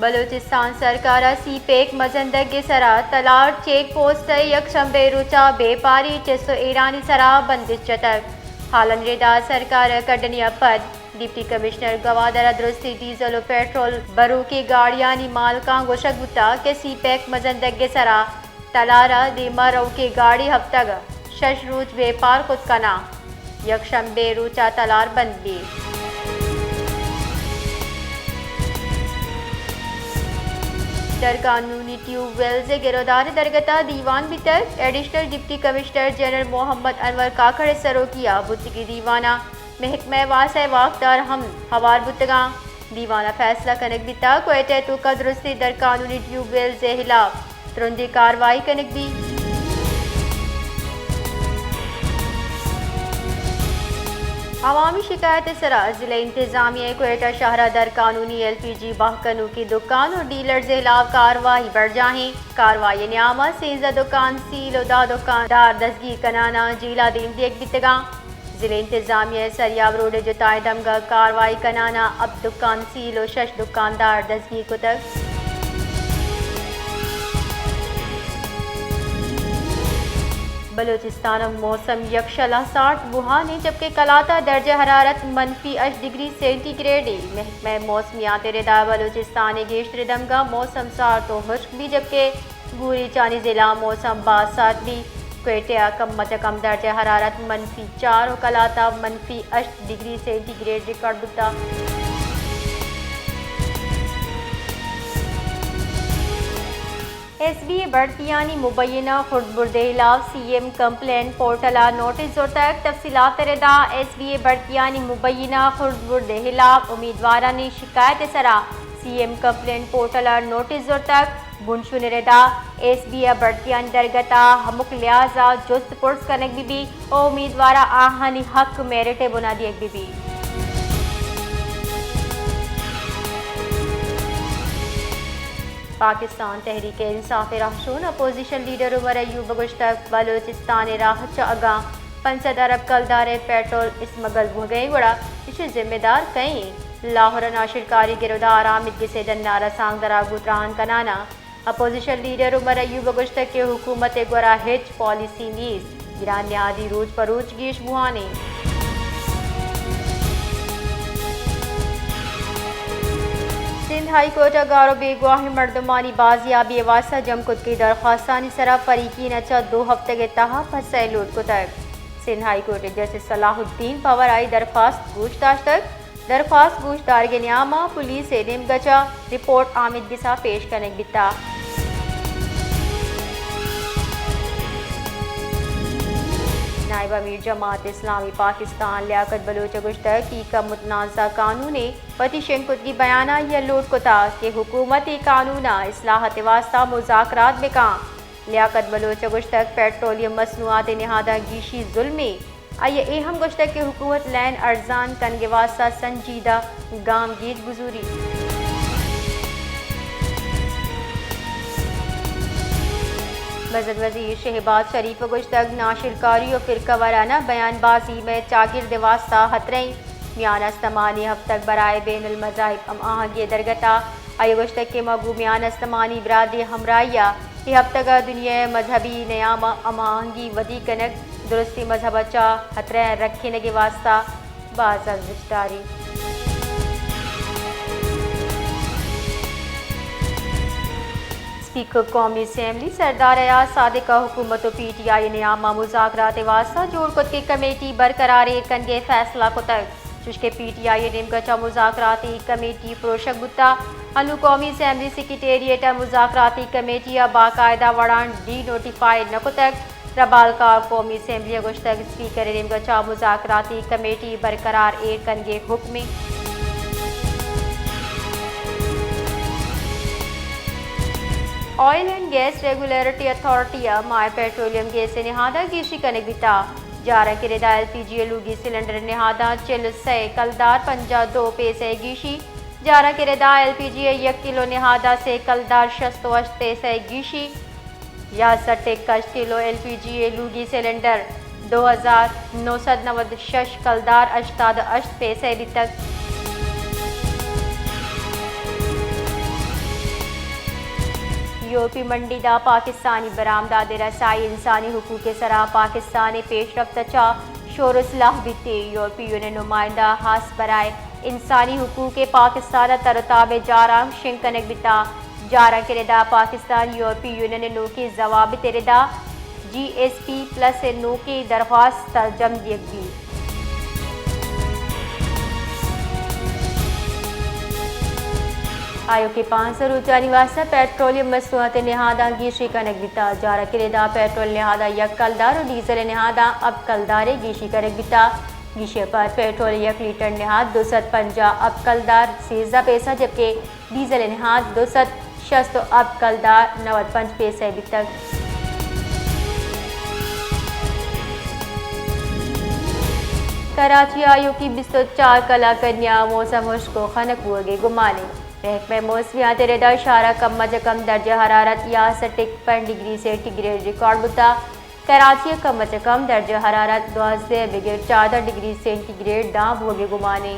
بلوچستان سرکار ءَ سی پیک مزن دگ ءِ سرا تلار چیک پوسٹ ءَ یک شنبے روچ ءَ بیپاری چست ءُ ایرانی سرا بندش جتگ۔ حالاں ردا سرکار ءِ کڈنی ءَ پد ڈپٹی کمشنر گوادر ءَ درستی ڈیزل ءُ پیٹرول بروکیں گاڑیانی مالکاں گوشگ بوتگ کہ سی پیک مزن دگ ءِ سرا تلار ءَ دیما روکیں گاڑی ہفتگ ءَ شش روچ بیپار کت کناں، یک شنبے روچ ءَ تلار بند بیت۔ در قانونی ٹیوب ویلز ءِ گرودار ءِ درگت ءَ دیوان بیتگ۔ Additional deputy commissioner general Muhammad انور کاکڑ ءِ سروکی ءَ بوتگیں دیوان ءَ محکمہ واس ءِ واکدار ہم ہوار بوتگاں۔ دیوان ءَ فیصلہ کنگ بیتگ کوئٹہ ءِ توکا درستیں در قانونی ٹیوب ویلز ءِ ہلاپ ترندیں کاروائی کنگ بیت۔ عوامی شکایت ءِ سرا ضلع انتظامیہ ءِ کوئٹہ شہر ءَ در قانونی ایل پی جی بہا کنوکیں دکان ءُ ڈیلرز ءِ ہلاپ کاروائی برجاہیں۔ کاروائی ءِ نیام ءَ سیزدہ دکان سیل ءُ دہ دکاندار دزگیر کنان ءَ جیل ءَ دیم دیگ بیتگاں۔ ضلع انتظامیہ ءَ سریاب روڈ ءِ جتائیں دمگ ءَ کاروائی کنان ءَ ہپت دکان سیل ءُ شش دکاندار دزگیر کتگ۔ بلوچستان ءِ موسم یکشل ءَ سارت بوہان اِنت، جبکہ کلات ءَ درجہ حرارت منفی ہشت ڈگری سینٹی گریڈ اِنت۔ محکمہ موسمیات ءِ ردا بلوچستان ءِ گیشتر دمگاں موسم سارت ءُ ہشک بیت، جبکہ گوریچانی ضلع موسم باز سارت بیت۔ کوئٹہ ءَ کم از کم درجہ حرارت منفی چار ءُ کلات ءَ منفی ہشت ڈگری سینٹی گریڈ ریکارڈ بوتگ۔ ایس بی اے بھرتیانی مبینہ خردبرد ءِ ہلاپ سی ایم کمپلینٹ پورٹل ءَ نوٹس زرتگ۔ تفصیلات ءِ ردا ایس بی اے بھرتیانی مبینہ خردبرد ءِ ہلاپ امیدوارانی شکایت ءِ سرا سی ایم کمپلینٹ پورٹل ءَ نوٹس زرتگ۔ بنشون ءِ ردا ایس بی اے بھرتیانی درگت ءَ ہمک لحاظ ءَ جست پرس کنگ بہ بیت ءُ امیدوار ءَ آہانی حق میرٹ ءِ بنا دیگ بہ بیت۔ پاکستان تحریک انصاف ءِ راہشون اپوزیشن لیڈر عمر ایوب ءَ گوشتگ، بلوچستان ءِ راہ چہ اگاں پنچ سد ارب کلدار ءِ پیٹرول اسمگل بوہگ ءَ اِنت گڑا ایشی ءِ ذمہ دار کئے اِنت؟ لاہور ءَ ناشرکاری گرودار آمیدگس ءِ ڈن ءَ رسانکدراں گوں تران کنان ءَ اپوزیشن لیڈر عمر ایوب ءَ گوشتگ کہ حکومت ءِ گورا ہچ پالیسی نیست، گران نہادی روچ پہ روچ گیش بوان اِنت۔ سندھ ہائی کورٹ ءَ گار ءُ بیگواہیں مردمانی بازیابی ءِ واستہ جم کتگیں درخواستانی سرا فریقین ءَ چہ دو ہفتگ ءِ تہا پسہ لوٹ کتگ۔ سندھ ہائی کورٹ ءِ جسٹس صلاح الدین پنور ءَ اے درخواست گوش داشتگ۔ درخواست گوش دارگ ءِ نیام ءَ پولیس ءِ نیمگ ءَ چہ رپورٹ آمیدگس ءَ پیش کنگ بیتگ۔ نائب امیر جماعت اسلامی پاکستان لیاقت بلوچ ءَ گوشتگ کہ ای کم متنازعہ قانون ءِ وتی شنگ کتگی بیان ءَ آئی ءَ لوٹ کتگ کہ حکومت ای قانون ءِ اصلاحات ءِ واستہ مذاکرات بہ کن۔ لیاقت بلوچ ءَ گوشتگ، پیٹرولیم مصنوعات ءِ نہاداں گیشی ظلمے۔ آئی ءَ اے ہم گوشتگ کہ حکومت لین ارزان کنگ ءِ واستہ سنجیدہ گامگیج بزوریت۔ مزن وزیر شہباز شریف ءَ گوشتگ، ناشرکاری ءُ فرقہ وارانہ بیان بازی مئے چاگرد ءِ واستہ خطرہ اِنت۔ میان استمانی ہفتگ برائے بین المذاہب ہم آہنگی ءِ درگت ءَ آئی ءَ گوشتگ کہ ما گوں میان استمانی برادری ءِ ہمراہی ءَ اے ہپتگ ءَ دنیا ءِ مذہبی نیام ءِ ہم آہنگی ودی کنگ، درستیں مذہب ءَ چہ ہترہ ءَ رکھینگ ءِ واستہ باز ارزشت داریت۔ اسپیکر قومی اسمبلی سردار ایاز صادق ءَ حکومت ءُ پی ٹی آئی ءِ نیام ءَ مذاکرات ءِ واستہ جوڑ کتگیں کمیٹی برقرار ایر کنگ ءِ فیصلہ کتگ۔ چوشکہ پی ٹی آئی ءِ نیمگ ءَ چہ مذاکراتی کمیٹی پروشگ بوتگ، انوں قومی اسمبلی سیکرٹریٹ ءَ مذاکراتی کمیٹی ءَ باقاعدہ وڑاں ڈی نوٹیفائی نہ کتگ۔ ربالکار قومی اسمبلی ءَ گوشتگ، اسپیکر ءِ نیمگ ءَ چہ مذاکراتی کمیٹی برقرار ایر کنگ ءِ حکم اِنت۔ Oil and gas regulatory authority ءَ ماہ ءَ پیٹرولیم گیس ءِ نہاداں گیشی کنگ بیتگ۔ جارانکیں ردا ایل پی جی ءِ لوگی سلنڈر ءِ نہاداں چل ءُ سئے کلدار پنجاہ ءُ دو پیسہ ءِ گیشی، جارانکیں ردا ایل پی جی ءِ یک کلو نہاداں سے کلدار شست ءُ ہشت پیسہ ءِ گیشی، یا سٹک ہشت کلو ایل پی جی ءِ لوگی سلنڈر دو ہزار نو سد نود ءُ شش کلدار ہشتاد ءُ ہشت پیسہ بیتگ۔ یورپی منڈی دا پاکستانی برآمدات ء رسائی انسانی حقوق ء سرا پاکستان ء پیشرفت ء چہ شور ء سلاہ بیت۔ یورپی یونین نمائندہ خاص برائے انسانی حقوق ء پاکستان ء تر ء تاب ء جاراں شنگ کنگ بیتا۔ جاراں کہ ردا پاکستان یورپی یونین ء نوکیں ضوابط ء ردا جی ایس پی پلس ء نوکیں درخواست ء جم دیگ بیت۔ آیوکیں پانزدہ روچانی واستہ پیٹرولیم مصنوعات ء نہاداں گیشی کنگ بیتا۔ جارا کہ ردا پیٹرول نہاداں یک کلدار و ڈیزل نہاداں ہپت کلدارے گیشی کنگ بیتا۔ گیشی ء پد پیٹرول یک لیٹر نہاد دو سد پنجاہ ہپت کلدار سیزدہ پیسہ، جبکہ ڈیزل نہاد دو سد شست و ہپت کلدار نود پنچ پیسہ بیتگ۔ کراچی آیوکی بیست و چار کلاک ء نیام موسم ہشک و خنک بوگے گمانے۔ محکمہ موسمیات ء ردا شہرا کم از کم درجہ حرارت یازدہ ٹک پنچ ڈگری سینٹی گریڈ ریکارڈ بوتا۔ کراچی ء کم از کم درجہ حرارت دوازدہ بگر چاردہ ڈگری سینٹی گریڈ داں بوگے گمانے۔